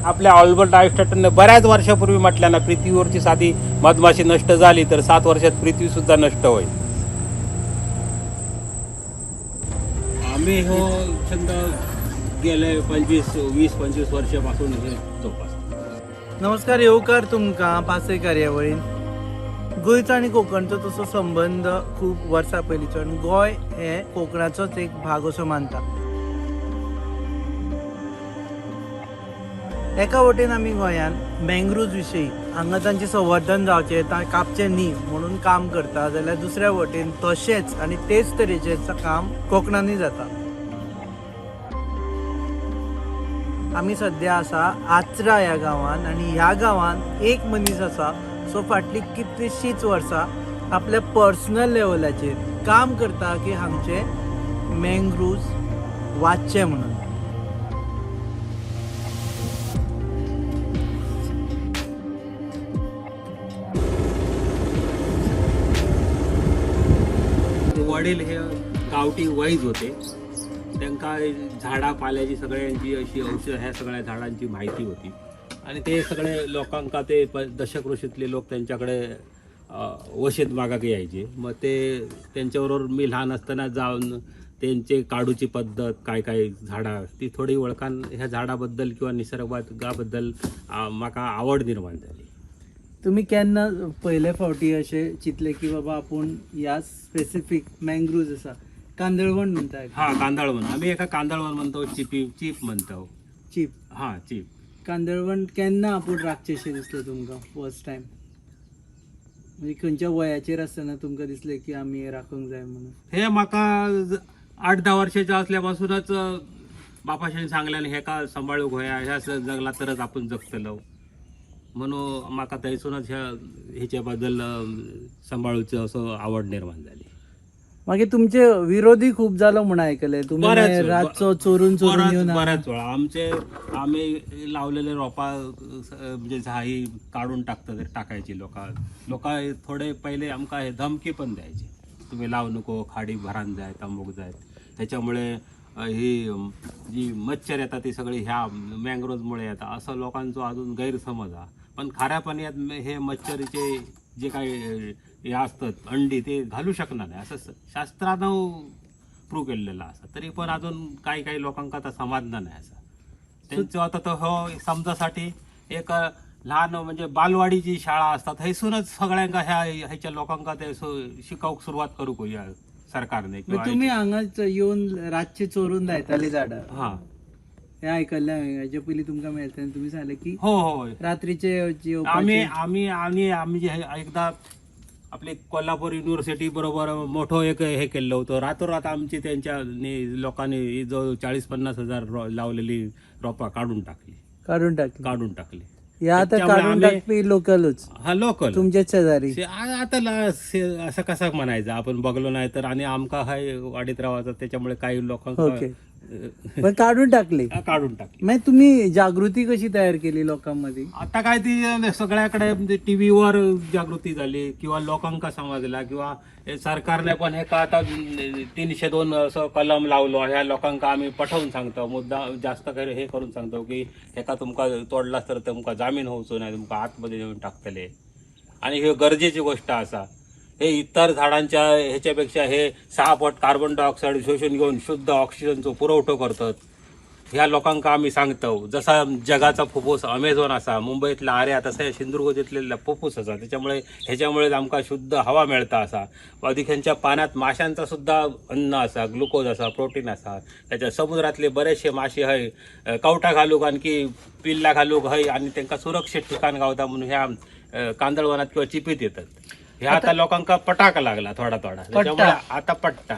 आपल्या ऑल्बर्ट आईन्स्टाईनने बऱ्याच वर्षापूर्वी म्हटलं ना, पृथ्वीवरची साधी मधमाशी नष्ट झाली तर 7 वर्षात पृथ्वीसुद्धा नष्ट होईल. आम्ही हो छंद गेले 20-25 वर्षापासून हे जोपासतो. नमस्कार, येवकार तुमकां पासय कार्यावळीन. गोंयचो आनी कोंकणचो तसो संबंद खूब वर्सां पयलींचो आनी गोंय हें कोंकणाचोच एक भाग असो मानता. एका वटेन आमी गोंयांत मँग्रुव्ज विशयी हांगा तांचें संवर्धन जावचें, कापचें न्ही म्हणून काम करता, जाल्यार दुसऱ्या वटेन तशेंच आनी तेच तरेचें काम कोंकणानूय जाता. आमी सद्या आसा आचरा ह्या गांवांत आनी ह्या गांवांत एक मनीस आसा सो फाटलीं कितलींशींच वर्सां आपल्या पर्सनल लेवलाचेर काम करता की हांगचे मँग्रुव्ज वाचचे म्हणून. वडील हे गावठी वैज होते, त्यांका झाडा पाल्याची सगळ्यांची अशी औषध ह्या सगळ्या झाडांची माहिती होती आणि ते सगळे लोकांका ते दशकृषीतले लोक त्यांच्याकडे औषध मागाक यायचे. मग ते त्यांच्याबरोबर मी लहान असताना जाऊन त्यांचे काढूची पद्धत काय काय झाडां ती थोडी वळखान ह्या झाडाबद्दल किंवा निसर्गाबद्दल म्हाका आवड निर्माण झाली. तुमी केन्ना पयले फावटी अशें चिंतलें की बाबा आपूण ह्या स्पेसिफीक मँग्रुव्ज आसा, कांदळवण म्हणटा? हा, कांदळवन. आम्ही एका कांदळवन म्हणतो, चिपी चीप म्हणतो. चीप. हा, चीप. कांदळवण केन्ना आपूण राखचें शें दिसलें तुमकां फर्स्ट टायम, म्हणजे खंयच्या वयाचेर आसतना तुमकां दिसलें की आमी हें राखूंक जाय म्हणून? हे म्हाका 8-10 वर्षाच्या असल्यापासूनच बापाशीन सांगल्यान हेका सांबाळूंक होया, ह्या जगला तरच आपण जगतलो म्हणून म्हाका थंयसूनच ह्या हेच्या बद्दल सांबाळूचो असो आवड निर्माण झाली. मागीर तुमचे विरोधी खूब जालो म्हूण आयकलें, तुमी मागीर रातचो चोरून चोरून येवन बऱ्याच वेळा आमचे आम्ही लावलेले रोपा म्हणजे झाई काढून टाकतात, टाकायची लोक. लोक थोडे पहिले आमकां हे धमकी पण द्यायचे, तुम्ही लावू नको, खाडी भरान जाय, तंबूक जाय. त्याच्यामुळे ही जी मच्छर येतात ती सगळी ह्या मँग्रोजमुळे येतात असं लोकांचो अजून गैरसमज हा. पण खाऱ्या पाण्यात हे मच्छरीचे जे काही हे असतात अंडी ते घालू शकणार नाही असं शास्त्रानं प्रूव्ह केलेलं असं. तरी पण अजून काही काही लोकांका आता समाधान नाही असं त्यांचं. आता तर हो समजासाठी एक लहान म्हणजे बालवाडीची शाळा असतात थंयसूनच सगळ्यांका ह्या ह्याच्या लोकांका ते शिकोवंक सुरवात करूंक होई सरकारने किंवा तुमी हांगाच येवन रातचे चोरून लायताली झाडां? हा. हें आयकल्लें हांवें, हेजे पयलीं तुमकां मेळटा तेन्ना तुमी सांगलें की हो हो रात्रीचे आम्ही आम्ही आणि आम्ही जे एकदा आपले कोल्हापूर युनिव्हर्सिटी बरोबर मोठं एक हे केलं होतं, रातोरात आमची त्यांच्या लोकांनी जो 40-50 हजार लावलेली रोपा काढून टाकली. काढून टाकली. काढून टाकली. ह्या आता त्याच्यामुळे काढून टाकपी लोकलूच? हा, लोकल. तुमच्याच शेजारी? आता असं कसं म्हणायचं, आपण बघलो नाही तर. आणि आमका हाय वाडीत रावायचा, त्याच्यामुळे काही लोकांका ओके, पण काढून टाकली. काढून टाकली. मागीर तुमी जागृती कशी तयार केली लोकांमध्ये? आता काय ती सगळ्याकडे म्हणजे टीव्हीवर जागृती झाली किंवा लोकांका समजला किंवा हे सरकारने पण हे का आता 302 असं कलम लावलो, ह्या लोकांका आम्ही पटवून सांगतो, मुद्दा जास्त हे करून सांगतो की हेका तुमका तोडलास तर तुमका जामीन होऊचो नाही, तुमका आतमध्ये नेऊन टाकतले. आणि हे गरजेची गोष्ट असा, हे इतर झाडांच्या ह्याच्यापेक्षा हे 6 पट कार्बन डायऑक्साईड शोषून घेऊन शुद्ध ऑक्सिजनचो पुरवठो करतात. ह्या लोकांका आम्ही सांगतो, जसा जगाचा फुफ्फुस अमेझॉन असा, मुंबईतला आर्या, तसं सिंधुदुर्ग फुफ्फुस असा, त्याच्यामुळे ह्याच्यामुळे आमकां शुद्ध हवा मेळता असा. अधिक ह्यांच्या पाण्यात माशांचा सुद्धा अन्न असा, ग्लुकोज असा, प्रोटीन असा. त्याच्या समुद्रातले बरेचसे मासे हय कवटा घालूक आणखी पिल्ला घालूक हय आणि त्यांना सुरक्षित ठिकाण गावता म्हणून ह्या कांदळवनात किंवा चिपीत येतात. ह्या आता लोकांका पटाक लागला थोडा थोडा, त्याच्यामुळे आता पट्टा.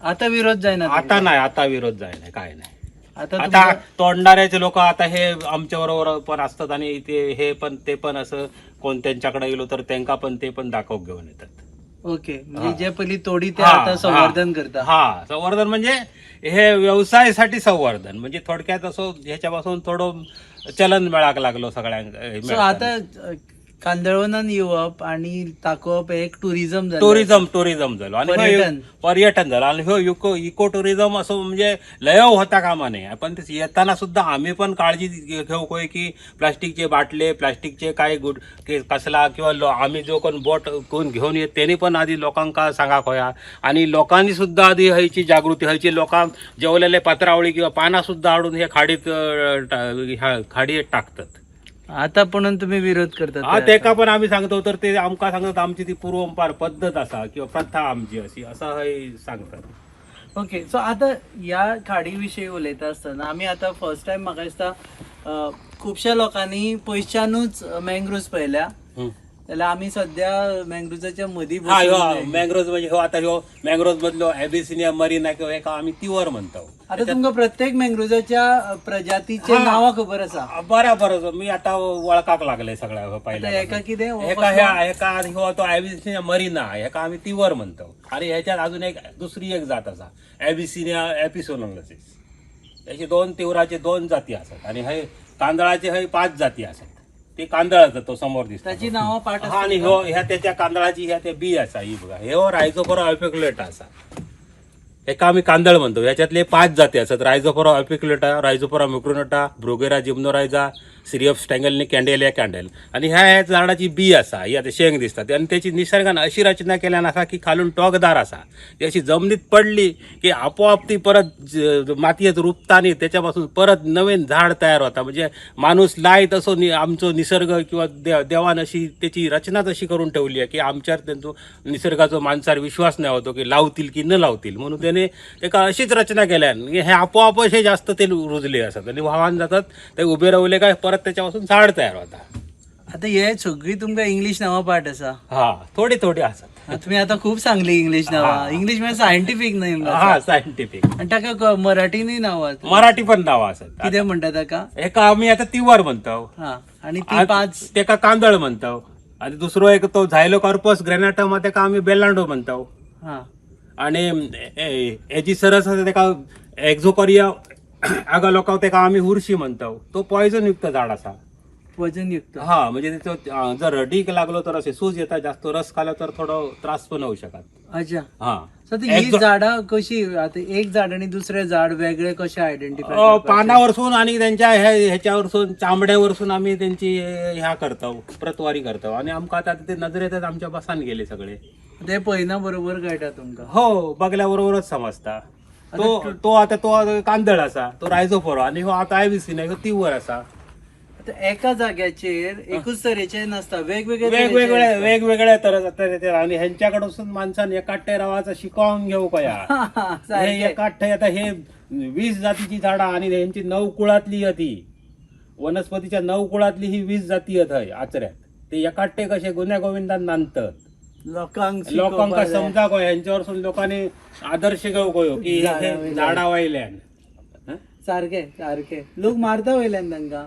आता विरोध जायना? आता नाही, आता विरोध जायना, काय नाही. आता आता तोडणाऱ्याचे लोक आता हे आमच्या बरोबर पण असतात आणि ते हे पण ते पण असं कोण त्यांच्याकडे गेलो तर त्यांका पण ते पण दाखव घेऊन येतात. ओके, म्हणजे जे पहिली तोडी ते आता संवर्धन करता. हा, संवर्धन म्हणजे हे व्यवसायासाठी संवर्धन, म्हणजे थोडक्यात असं ह्याच्यापासून थोडं चलन मिळाक लागलो सगळ्यांना. सो आता कांदळवनान येवप आणि दाखोवप हे एक टुरिझम जालें. टुरिझम जालो आणि पर्यटन. पर्यटन झालं आणि ह्यो इको टुरिझम असं म्हणजे लय होता कामा नये. पण ते येताना सुद्धा आम्ही पण काळजी घेऊ होय की प्लास्टिकचे बाटले, प्लास्टिकचे काय गुड कसला किंवा आम्ही जो कोण बोट कोण घेऊन येत त्यांनी पण आधी लोकांका सांगाक होया आणि लोकांनी सुद्धा आधी ह्याची जागृती ह्याची. लोकां जेवलेले पत्रावळी किंवा पाना सुद्धा हाडून हे खाडीत ह्या खाडीत टाकतात. आता पण तुम्ही विरोध करतात. हा, तेका पण आम्ही सांगतो तर ते आमका सांगतात आमची ती पूर्वंपार पद्धत असा किंवा प्रथा आमची अशी, असं हे सांगतात. ओके, सो आता ह्या खाडी विशयी उलयता आसतना आमी आतां फर्स्ट टायम म्हाका दिसता खुबश्या लोकांनी पयशानूच मँग्रोव्स पळयल्या, जाल्यार आमी सद्या मँग्रोव्साच्या मदीं हा, ह्यो बसून. मँग्रोव्ज म्हणजे ह्यो आता ह्यो मँग्रोव्ज मधलो एबिसिनिया मरीना किंवा हेका आम्ही तिवर म्हणतो. आता तुमकां प्रत्येक मँग्रोव्साच्या प्रजातीचे नांवां खबर आसा? बरोबर, मी आता वळखाक लागले सगळ्या पहिल्या. हेका कितें? हो हेका ह्या हेका आणि ह्यो तो एबिसिनिया मरीना, हेका आम्ही तिवर म्हणतो. आणि ह्याच्यात अजून एक दुसरी एक जात आसा एबिसिनिया एपिसोनोसिस. अशी दोन तिवराचे दोन जाती आसात आणि हे तांदळाचे हे 5 जाती आसात. ते कांदळाचा तो समोर दिसता ताची नांवां पाठ हा, आणि ह्यो ह्या त्याच्या कांदळाची ह्या त्या बी आसा ही बघा. ह्यो रायझोफोरा अपिक्युलेटा आसा, हेका आम्ही कांदळ म्हणतो. ह्याच्यातले 5 जाती आसात: Rhizophora apiculata, Rhizophora mucronata, Bruguiera gymnorhiza, Ceriops tagal आणि कॅन्डेलिया कॅन्डेल. आणि ह्या ह्या झाडाची बी आसा, ही आता शेंग दिसता आणि त्याची निसर्गान अशी रचना केल्यान आसा की खालून टोकदार आसा, ती अशी जमनीत पडली की आपोआप ती परत मातयेत रुपता आणि त्याच्यापासून परत नवीन झाड तयार होता. म्हणजे माणूस लायत असो आमचो निसर्ग किंवा देवान अशी त्याची रचनाच अशी करून ठेवली आहे की आमच्यावर त्यांचो निसर्गाचो माणसावर विश्वास नाही होतो की लावतील की न लावतील, म्हणून त्याने एका अशीच रचना केल्यान की हे आपोआप असे जास्त ते रुजले असतात आणि व्हावान जातात, ते उभे रावले काय परत त्याच्यापासून झाड तयार होता. आता हे सगळी तुमकां इंग्लीश नांवां पाठ आसा? हा, थोडी थोडी आसात. तुम्ही आता खूप सांगली इंग्लीश नांवां. इंग्लीश म्हणजे सायंटिफीक नेम. हा, सायंटिफिक. आणि ताका मराठीनूय नांवां आसात. मराठी पण नावां आसात. कितें म्हणटा ताका? हेका आम्ही आता तिवर म्हणतो. हा, आणि ती 5 तेका कांदळ म्हणतो आणि दुसरो एक तो झायलोकार्पस ग्रेनाटम, तेका आम्ही बेलांडो म्हणतो. हा. आणि हेजी सरस आसा तेका एक्झोकोरिया आगा लोकांक तेका आम्ही हुरशी म्हणतो. तो पॉयझन युक्त झाड आसा. वजनयुक्त. हा, म्हणजे त्याचो जर रडीक लागलो तर असे सूज येता, जास्त रस खालो तर थोडो त्रास पण होऊ शकत. अच्छा. हा. सो आता ही झाडां कशी, आता एक झाड आणि दुसरें झाड वेगळे कशें आयडेंटिफाय? पानावरसून आणि त्यांच्या ह्याच्यावरसून चामड्यावरसून आम्ही त्यांची ह्या करतो, प्रतवारी करतो. आणि आमकां आता ते नजरेतच आमच्या बसान गेले सगळे. ते पळयना बरोबर कळटा तुमकां? हो, बगल्या बरोबरच समजता. तो तो आता तो कांदळ आसा, तो रायझोफोरो आणि हो आता आयबीसी ह्यो तिवर आसा. आता एका जाग्याचेर एकूच तरेचे नासता, वेगवेगळे वेगवेगळ्या वेगवेगळ्या तरेचे. आणि ह्यांच्याकडसून माणसान एकाट्टे रावाचा शिकवून घेऊ कया. हे एकाट्टे आता हे 20 जातीची झाडां आणि ह्यांची 9 कुळातली ती वनस्पतीच्या 9 कुळातली ही 20 जाती आहेत हय आचऱ्यात. ते एकाट्टे कसे गुन्ह्या गोविंदान नांदतात. लोकांक लोकांका समजा गो ह्यांच्यावरसून लोकांनी आदर्श घेऊ गयो की हे झाडां वयल्यान. सारखे सारखे लोक मारता वयल्यान तांकां.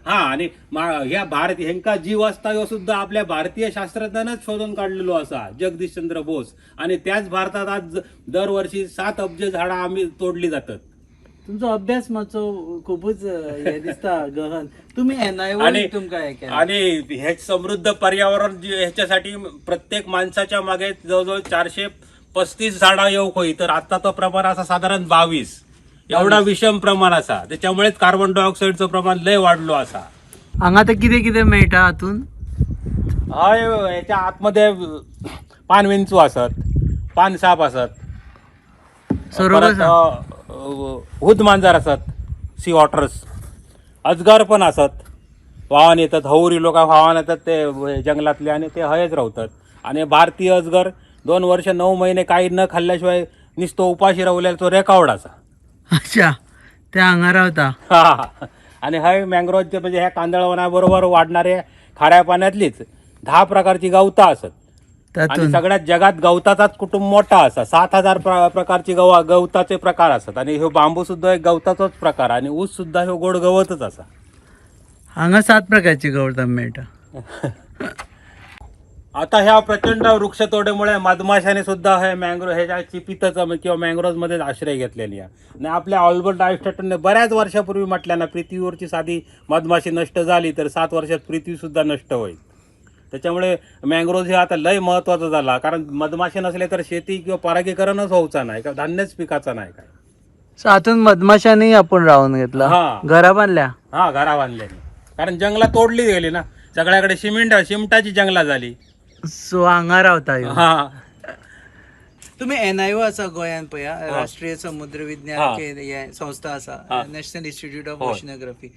हा, आणि ह्या भारत हेंका जीव असता ह्यो सुद्धा आपल्या भारतीय शास्त्रज्ञानच शोधून काढलेलो असा जगदीशचंद्र बोस. आणि त्याच भारतात आज दरवर्षी 7 अब्ज झाडां आम्ही तोडली जातात. तुमचो अभ्यास मातसो खूपच हे दिसता गहन. तुम्ही एनआय तुमकां हे केलें. आणि हे समृद्ध पर्यावरण ह्याच्यासाठी प्रत्येक माणसाच्या मागे जवळजवळ 435 झाडां येऊक होई, तर आता तो प्रमाण असा साधारण 22 एवढा विषम प्रमाण असा. त्याच्यामुळेच कार्बन डायऑक्साईडचं प्रमाण लय वाढलो असा. हांगा आतां कितें कितें मेळटा हातून? हय, ह्याच्या आतमध्ये पानविंचू असत, पानसाप असत, सोरोप परत हुद मांजर असत, सी ऑटर्स, अजगर पण असत. व्हावान येतात हौरी लोक, व्हावान येतात ते जंगलातले आणि ते हयच रावतात. आणि भारतीय अजगर 2 वर्ष 9 महिने काही न खाल्ल्याशिवाय नुसतो उपाशी रावल्याला तो रेकॉर्ड असा. अच्छा, ते हांगा रावता. हा, आणि हय मँग्रोवचे म्हणजे ह्या कांदळवनाबरोबर वाढणारे खाऱ्या पाण्यातलीच 10 प्रकारची गवता असत. आणि तातून सगळ्यात जगात गवताचाच कुटुंब मोठा असा, 7000 प्रकारची गवताचे प्रकार असतात. आणि ह्यो बांबू सुद्धा एक गवताचाच प्रकार आणि ऊस सुद्धा ह्यो गोड गवतच असा. हांगा 7 प्रकारची गवतां मेळटा. आता ह्या प्रचंड वृक्षतोडीमुळे मधमाशाने सुद्धा हे मँग्रोव्ह ह्याच्या चिपितच किंवा मँग्रोव्ह मध्ये आश्रय घेतलेली आहे. आणि आपल्या अल्बर्ट आइन्स्टाईनने बऱ्याच वर्षापूर्वी म्हटलं ना, पृथ्वीवरची साधी मधमाशी नष्ट झाली तर 7 वर्षात पृथ्वी सुद्धा नष्ट होईल. त्याच्यामुळे मँग्रोव्ह हे आता लय महत्वाचं झाला, कारण मधमाशी नसले तर शेती किंवा परागीकरणच होऊचा नाही का, धान्यच पिकाचा नाही काय. सो हातून मधमाशांनी आपण राहून घेतला, हा. घरा बांधल्या. हा, घरा बांधल्याने, कारण जंगला तोडली गेली ना, सगळ्याकडे शिमटाची जंगला झाली. सो हांगा रावता ह्यो. हा. तुम्ही एनआयओ आसा गोंयांत पळया, राष्ट्रीय समुद्र विज्ञान हा. हे संस्था आसा, हा. नॅशनल इन्स्टिट्यूट ऑफ होय. ओशनोग्राफी,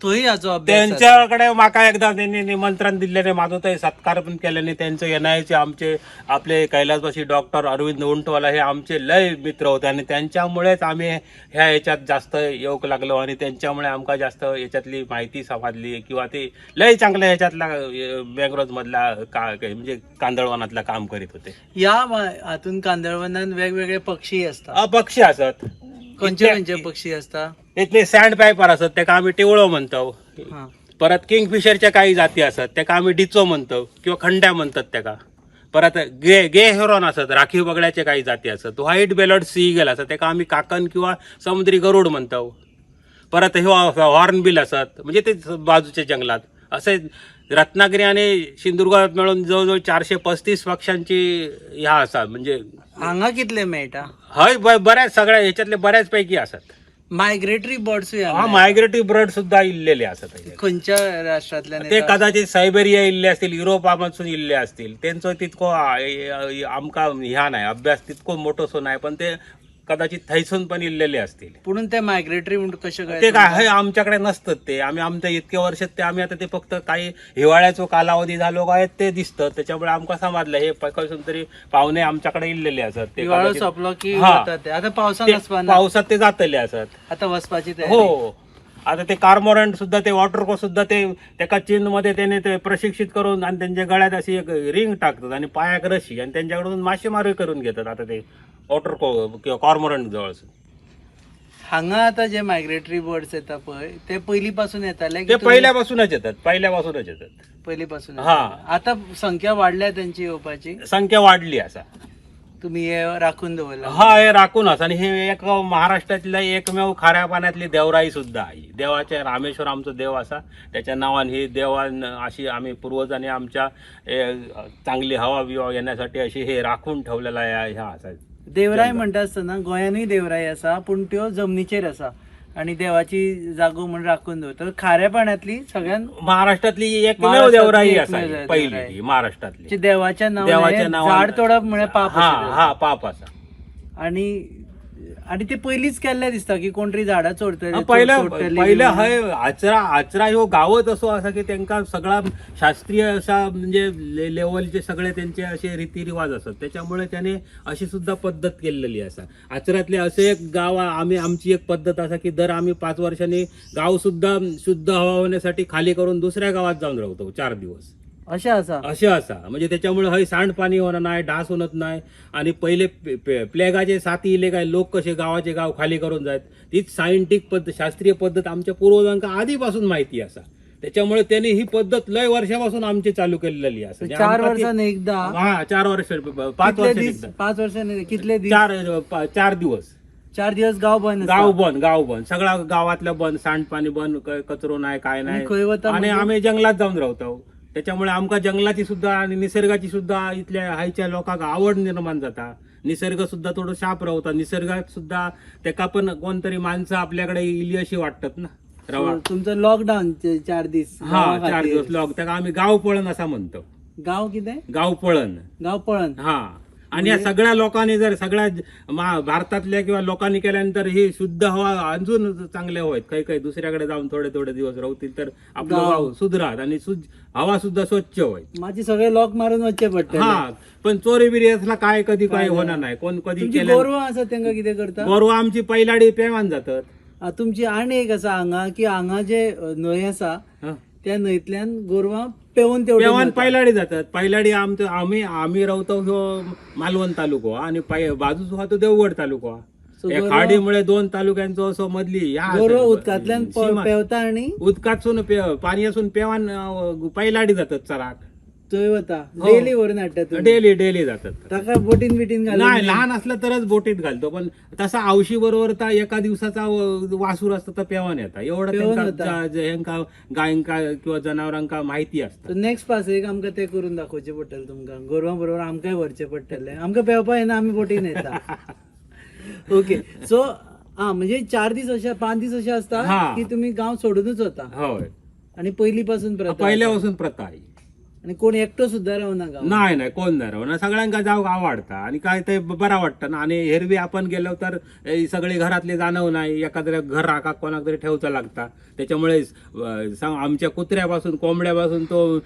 थंय हाचो अभ्यास जाता. त्यांच्याकडे माका एकदा त्यांनी निमंत्रण दिल्याने माझं ते सत्कार पण केल्याने त्यांचं एनआयचे आमचे आपले कैलासवासी डॉक्टर अरविंद उंटवाला हे आमचे लय मित्र होते आणि त्यांच्यामुळेच आम्ही ह्या ह्याच्यात जास्त येऊक लागलो आणि त्यांच्यामुळे आमका जास्त याच्यातली माहिती समजली किंवा ते लय चांगल्या ह्याच्यातला मँग्रोव्हमधला का म्हणजे कांदळवनातला काम करीत होते. ह्या हातून कांदळवनान वेगवेगळे पक्षी असता. पक्षी असत. खंयचे खंयचे पक्षी असता? इथले सँड पायपर असत, त्याका आम्ही टिवळो म्हणतो. हा. परत किंगफिशरच्या काही जाती असत, त्याका आम्ही डिचो म्हणतो किंवा खंड्या म्हणतात त्याका. परत गे गे हेरॉन असत, राखीव बगड्याचे काही जाती असत. व्हाईट बेलट सीगल असत, त्याका आम्ही काकण किंवा समुद्री गरुड म्हणतो. परत हे हॉर्नबिल असत, म्हणजे ते बाजूच्या जंगलात असे रत्नागिरी आणि सिंधुदुर्गात मिळून जवळजवळ 435 पक्ष्यांची ह्या असा म्हणजे. हांगा कितले मेळटा? हय, बऱ्याच सगळ्या ह्याच्यातले बऱ्याच पैकी असत. मायग्रेटरी बर्ड्सूय हा, मायग्रेटिव्ह बर्ड सुद्धा इल्लेले असत. खंयच्या राष्ट्रांतल्यान ते येता? कदाचित सायबेरिया इल्ले असतील, युरोपापासून इल्ले असतील. त्यांचो तितको आमका ह्या नाही अभ्यास तितको मोठोसो नाही, पण ते कदाचित थैसून पण इल्लेले असतील. पुणून ते मायग्रेटरी म्हणून कशें ते काय हे आमच्याकडे नसतात ते. आम्ही आमच्या इतके वर्षात ते आम्ही आता ते फक्त काही हिवाळ्याचो कालावधी झालो काय ते दिसतं, त्याच्यामुळे आमका समजलं हे कसून तरी पाहुणे आमच्याकडे इल्लेले असत ते हिवाळो कदाचित- सोंपलो की हा. वता ते. आता पावसान ते वचपा ना, पावसात ते जातले असत. आता वचपाची तयारी. हो, आता ते कार्मोरंट सुद्धा ते वॉटरको सुद्धा ते त्याका चीनमध्ये त्याने ते प्रशिक्षित करून आणि त्यांच्या गळ्यात अशी एक रिंग टाकतात आणि पायाक रशी आणि त्यांच्याकडून मासेमारी करून घेतात आता ते वॉटरको किंवा कॉर्मोरंट जवळ. हांगा आता जे मायग्रेटरी बर्ड्स येता पळय ते पयलीं पासून येताले की ते तुमी- पहिल्यापासूनच येतात, पहिल्यापासूनच येतात. पयलीं पासून. हा. आता संख्या वाडल्या त्यांची येवपाची? संख्या वाढली असा. तुम्ही हे राखून दवरला. हा, हे राखून असा. आणि हे एक महाराष्ट्रातल्या एकमेव खाऱ्या पाण्यातली देवराई सुद्धा आहे. देवाच्या रामेश्वर आमचं देव असा, त्याच्या नावाने ही देवान अशी आम्ही पूर्वजांनी आमच्या चांगली हवा बिवा येण्यासाठी अशी हे राखून ठेवलेला आहे ह्या असा. देवराय म्हणटा आसतना गोंयानूय देवराय आसा, पूण त्यो जमनीचेर आसा आणि देवाची जागो म्हण राखून दवरता. खाऱ्या पाण्यातली सगळ्यात महाराष्ट्रातली एकमेव महाराष्ट्रातली देवराई एकमेव असा ही, देवराई. पहिली ही महाराष्ट्रातली. जी देवाच्या नावाने देवाच्या नावाने झाड तोडप म्हळ्यार पाप हा अशें. हा, पाप असा. आणि आणि ते पयलींच केल्लें दिसता की कोण तरी झाडां चोरतले. पहिल्या चोरतले पहिल्या हय आचरा आचरा ह्यो गावच असो असा की त्यांका सगळा शास्त्रीय असा म्हणजे लेवलचे सगळे त्यांचे असे रीतिरिवाज असत, त्याच्यामुळे त्याने अशी सुद्धा पद्धत केलेली असा. आचऱ्यातले असे एक गाव आम्ही आमची एक पद्धत असा की दर आम्ही 5 वर्षांनी गाव सुद्धा शुद्ध हवा होण्यासाठी खाली करून दुसऱ्या गावात जाऊन राहतो 4 दिवस. अशें आसा. असे असा म्हणजे त्याच्यामुळे हय सांडपाणी होणार नाही, डास होत नाही. आणि पहिले प्लेगाचे साथी इले काय लोक कसे गावाचे गाव खाली करून जायत, तीच सायंटिफिक पद्धत शास्त्रीय पद्धत आमच्या पूर्वजांका आधीपासून माहिती असा, त्याच्यामुळे त्यांनी ही पद्धत लय वर्षापासून आमची चालू केलेली असा. म्हणजे 4 आमका ती- वर्षांनी एकदा? हा, 4 वर्ष, 5 कितले वर्षांनी दीस? एकदा. 5 वर्षांनी कितले दीस? 4 दिवस. 4 दिवस गाव बंद आसता. गाव बंद, गाव बंद, सगळा गावातलं बंद, सांडपाणी बंद, कचरो नाही काय आणि नाही. खंय वता आणि म्हणजे? आम्ही जंगलात जाऊन राहतो, त्याच्यामुळे आमका जंगलाची सुद्धा आणि निसर्गाची सुद्धा इथल्या हायच्या लोकांक आवड निर्माण जाता. निसर्ग सुद्धा थोडं शाप रावता, निसर्गात सुद्धा त्याका पण कोणतरी माणसं आपल्याकडे इली अशी वाटतात ना रवा. So, तुमचं लॉकडाऊन 4 दीस हा, गांवा 4 खातीर. दिवस लॉक, त्याका आम्ही गाव पळण असा म्हणतो. गाव कितें? गाव पळण. गाव पळण. हा, आणि या सगळ्या लोकांनी जर सगळ्या भारतातल्या किंवा लोकांनी केल्यानंतर ही शुद्ध हवा अजून चांगल्या होत. काही काही दुसऱ्याकडे जाऊन थोडे थोडे दिवस राहतील तर आपलं गाव. गाव सुधरात आणि हवा सुद्धा स्वच्छ होईल. माझी सगळे लॉक मारून वचचे पडटले. हा, पण चोरी बिरी असला काय कधी काय काय होणार नाही, कोण कधी तुमची केलं. गोरवां आसा तेंका कितें करता? गोरवा आमची पैलाडी पेवान जातात. तुमची आनी एक आसा हांगा की हांगा जे न्हंय आसा हं. त्या न्हंयतल्यान गोरवां पेवन तेवटेन पेवान वता. पैलाडी जातात. पैलाडी आमचं आम्ही आम्ही रावतो ह्यो मालवण तालुको आणि बाजूचो हा तो देवगड तालुको. So या गोरवां- खाडीमुळे 2 तालुक्यांचो असो मधली ह्या गोरवां उदकांतल्यान सीमा. पेंवता आणि उदकातसून पाणयासून पेवान पैलाडी जातात चराक. थंय वता हो. डेली व्हरून हाडटा तुमी? डेली डेली जातात. ताका बोटीन बिटीन घालून? नाही, लहान असलं तरच बोटीत घालतो, पण तसा आवशी बरोबर तर एका दिवसाचा वासूर असतो तर पेवान येता एवढं. पेवन त्यांका वता. ह्यांका गायंका किंवा जनावरांका माहिती असता. नेक्स्ट पासयेक आमकां ते करून दाखोवचें पडटलें तुमकां. गोरवां बरोबर आमकांय व्हरचें पडटलें. आमकां पेंवपा येना, आमी बोटीन येता. ओके, सो आं, म्हणजे 4 दीस अशे, 5 दीस अशे आसता की तुमी गांव सोडूनच वता? होय. आणि पयलीं पासून प्रथा? पहिल्यापासून प्रथा आहे. आणि कोण एकटो सुद्दां रावना गांव? नाही नाही, कोण नाही राव. सगळ्यांका जावंक आवडता आणि काय ते बरा वाटतं ना. आणि हेरवी आपण गेलो तर सगळी घरातले जाणव नाही, एखाद्या घर राखा कोणाक तरी ठेवचा लागता. त्याच्यामुळे सांग, आमच्या कुत्र्यापासून कोंबड्यापासून तो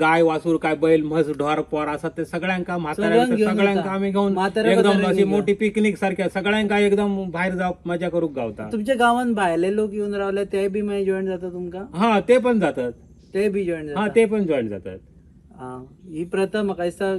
गाय वासूर काय बैल म्हस ढोर पोर असा ते सगळ्यांका म्हाताऱ्या सगळ्यांक घेऊन सगळ्यांका वता. आम्ही घेऊन म्हाताऱ्या एकदम म्हाताऱ्यांक अशी घेऊन. मोठी पिकनिक सारख्या सगळ्यांका एकदम बाहेर जावंक मजा करूक गावता. तुमच्या गावान भायले लोक येवन रावले ते बी मागीर जॉईन जाता तुमकां? हा, ते पण जातात. ते बी जॉईन हा. जाता? ते पण जॉईन जातात. आं, ही प्रथा म्हाका दिसता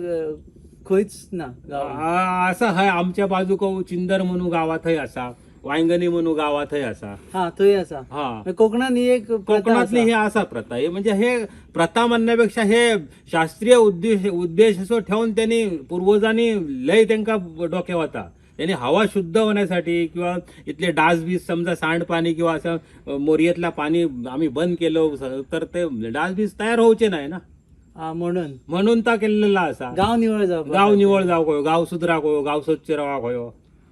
खंयच ना गांवांत. असं हय, आमच्या बाजूक चिंदर म्हणू गावातय असा, वांगणी म्हणू गावातय असा. हा, थंय आसा? हा. मागीर कोकणान ही एक प्रथा कोकणातली आसा. हे असा प्रथा आहे. म्हणजे हे प्रथा म्हणण्यापेक्षा हे शास्त्रीय उद्देश उद्देश असो ठेवून त्यांनी पूर्वजांनी लय त्यांका डोक्या होता. त्यांनी हवा शुद्ध होण्यासाठी किंवा इथले डास बीस समजा सांडपाणी किंवा असं मोरयेतला पाणी आम्ही बंद केलं तर ते डास बीस तयार होऊचे नाही ना. हा, म्हणून. म्हणून ता केलेला असा. गांव निवळ जावपाक. गाव निवळ जावं कयो, गाव सुधरा कयो, गाव स्वच्छ रावा कयो.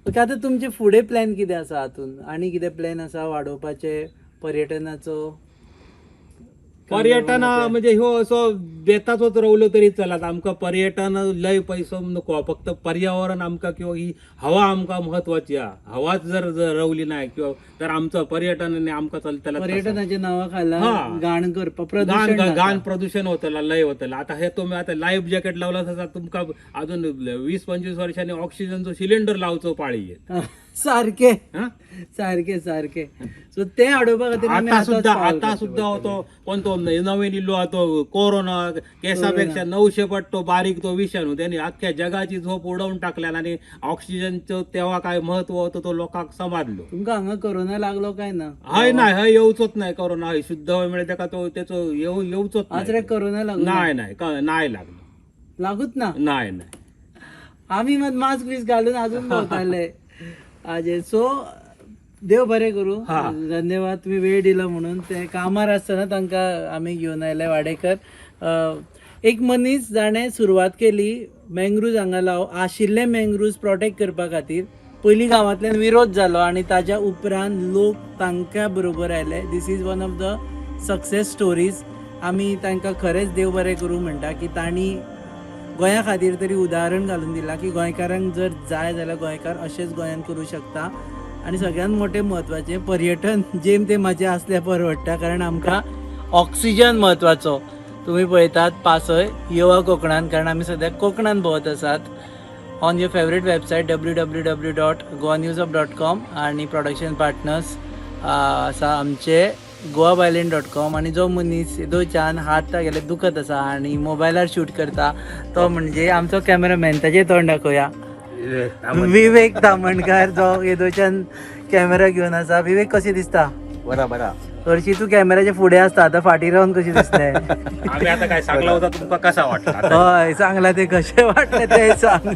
ओके, आतां तुमचे फुडें प्लॅन कितें आसा हातून आनी कितें प्लॅन आसा वाडोवपाचे पर्यटनाचो? पर्यटन म्हणजे ह्यो असो बेताचोच रवलो तरी चलात. आमकां पर्यटन लय पैसो नको, फक्त पर्यावरण आमकां किंवा ही हवा आमकां महत्वाची हा. हवाच जर जर रवली नाही किंवा तर आमचं पर्यटन आणि आमकां चलतला? पर्यटनाच्या नावा खाला घाण करपा घाण प्रदूषण घाण जाता. प्रदूषण होतला, लय होतला. आता हे तुम्ही आता लाईफ जॅकेट लावला तसा तुमका अजून 20-25 वर्षांनी ऑक्सिजनचो सिलेंडर लावचो पाळी येत. सारखे. हा? सारखे सारखे. सो ते हाडोवपा खातीर आमी आता आतांच सुद्धा पावल आता घालचें सुद्धा पडटलें. होतो कोणतो नवीन इल्लो तो कोरोना, केसापेक्षा 900 पट तो बारीक तो विषाणू, त्यांनी अख्ख्या जगाची झोप उडवून टाकल्यान आणि ऑक्सिजनचं तेव्हा काय महत्व होतं तो लोकांक समजलो. तुमकां हांगा कोरोना लागलो काय ना? हय, नाही, हय येवचोच नाही कोरोना. हय शुद्ध हय मिळते ताका तो त्याचो येऊ येवचोच आज नाही. रे कोरोना लागू ना? नाही नाही, नाही लागलो. लागूच ना? नाही नाही. आमी मात मास्क बीस घालून अजून भोंवताले आजे. सो देव बरें करूं. धन्यवाद तुम्ही वेळ दिलो म्हणून. ते कामार आसतना तांकां आमी घेवन आयले. वाडेकर एक मनीस जाणें सुरवात केली मँग्रुव्ज हांगा लाव आशिल्ले मँग्रुव्ज प्रोटेक्ट करपा खातीर. पयलीं गांवांतल्यान विरोध जालो आनी ताज्या उपरांत लोक तांकां बरोबर आयले. This is one of the success stories. आमी तांकां खरेंच देव बरें करूं म्हणटा की तांणी गोंया खातीर तरी उदाहरण घालून दिलां की गोंयकारांक जर जाय जाल्यार गोंयकार अशेंच गोंयांत करूं शकता. आनी सगळ्यांत मोठें म्हत्वाचें पर्यटन जेम तेमाचें आसल्यार परवडटा, कारण आमकां ऑक्सिजन म्हत्वाचो. तुमी पळयतात पासय येवा कोकणान, कारण आमी सद्याक कोकणान भोंवत आसात. On your favourite website www.goanewsup.com आनी प्रोडक्शन पार्टनर्स आसा आमचे goabyline.com. आनी जो मनीस येदोळच्यान हात तागेले दुखत आसा आनी मोबायलार शूट करता तो म्हणजे आमचो कॅमेरामॅन. ताजें तोंड दाखोवया, विवेक तामणकार, जो येदोळच्यान कॅमेरा घेवन आसा. विवेक, कशें दिसता? बरा बरा. हरशीं तूं कॅमेराच्या फुडें आसता, आतां फाटीं रावन कशें दिसलें? आम्ही आता काय सांगला होता तुमका कसा वाटला? हय, सांगला ते कशें वाटलें तें सांग.